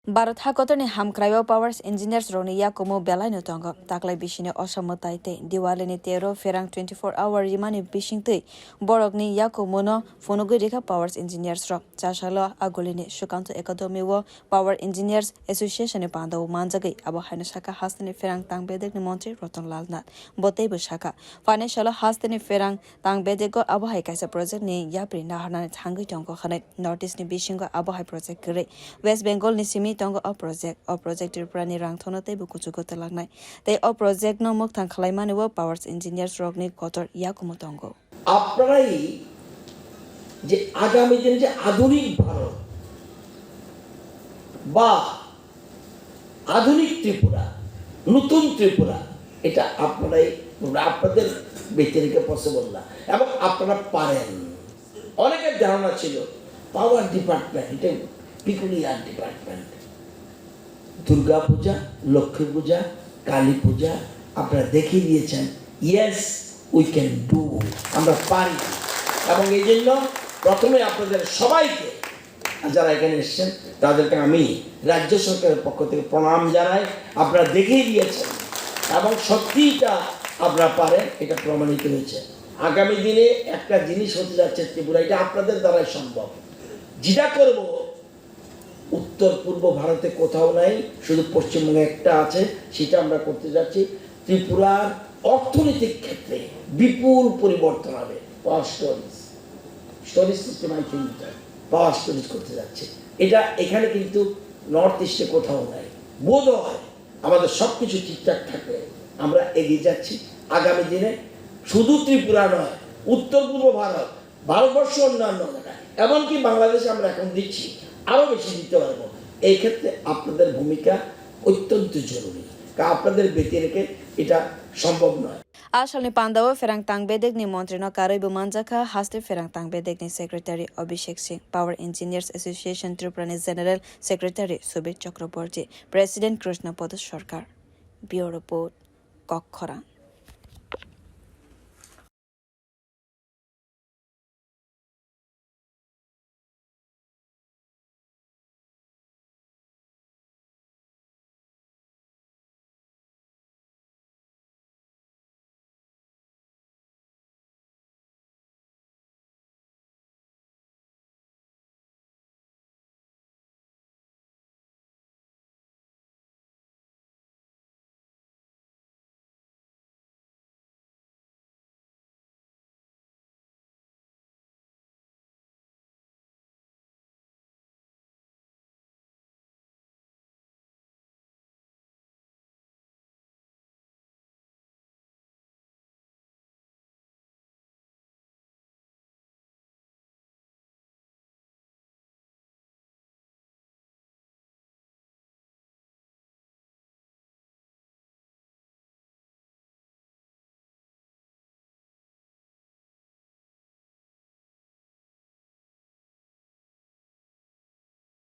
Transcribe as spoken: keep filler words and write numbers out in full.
Bharat hakotorni hamkraio powers engineers rokni yakumu belaino tongo. Taklai bisini osamwtai tei Diwalini tero pherang twenty-four hour rimani bisingtwi borokni yakumuno phunugwi rikha powers engineers rok. Chasalo Agulini Sukanto Academy o Power Engineers Association ni pandao manjagwi abo haino sakha hasteni pherang tang bedekni montri Ratan Lal Nath. Bo teibo sakha, phainai salo hasteni pherang tang bedego abo hai kaisa project ni yapri naharnani thangwi tongo hwnwi. North East ni bisingo abo hai project kwrwi. West Bengal ni simi tongo o project. O project Tripura ni rangthorno teibo kuchugo twlangnai. Tei o project no mwkthang khwlaimani o powers engineers rokni kotor yakumu tongo. আপনারাই যে আগামী দিনে যে আধুনিক ভারত বা আধুনিক ত্রিপুরা, নতুন ত্রিপুরা, এটা আপনারাই, আপনাদের ব্যতিরেকে পসিবল না, এবং আপনারা পারেন। অনেকের ধারণা ছিল পাওয়ার ডিপার্টমেন্ট এটা পিকুলিয়ার ডিপার্টমেন্ট। দুর্গা পূজা, লক্ষ্মী পূজা, কালী পূজা আপনারা দেখিয়ে দিয়েছেন, ইয়েস, উই ক্যান ডু, আমরা পারি। এবং এই জন্য প্রথমে আপনাদের সবাইকে, যারা এখানে এসেছেন, তাদেরকে আমি রাজ্য সরকারের পক্ষ থেকে প্রণাম জানাই। আপনারা দেখিয়ে দিয়েছেন এবং সত্যিই এটা আপনারা পারেন, এটা প্রমাণিত হয়েছে। আগামী দিনে একটা জিনিস হতে যাচ্ছে ত্রিপুরা, এটা আপনাদের দ্বারাই সম্ভব। যেটা করব, উত্তর পূর্ব ভারতে কোথাও নাই, শুধু পশ্চিমবঙ্গে একটা আছে, সেটা আমরা করতে যাচ্ছি। ত্রিপুরার অর্থনৈতিক ক্ষেত্রে বিপুল পরিবর্তন হবে। Power storage, storage system, I think, power storage করতে যাচ্ছে। এটা এখানে কিন্তু নর্থ ইস্টে কোথাও নাই। বোধ হয় আমাদের সব কিছু ঠিকঠাক থাকলে আমরা এগিয়ে যাচ্ছি। আগামী দিনে শুধু ত্রিপুরা নয়, উত্তর পূর্ব ভারত, ভারতবর্ষ, অন্যান্য জায়গায়, এমনকি বাংলাদেশে আমরা এখন দিচ্ছি, আরও বেশি দিতে পারবো। এই ক্ষেত্রে আপনাদের ভূমিকা অত্যন্ত জরুরি, কারণ আপনাদের ব্যতিরেকে এটা সম্ভব নয়। A salni pandao pherang tang bedekni montrino karwibo manjakha haste pherang tang bedekni secretary Abhishek Singh, Power Engineers Association Tripurani General Secretary Subir Chakraborty, President Krishna Podo Sarkar. Bureau Report, Kokkhorang.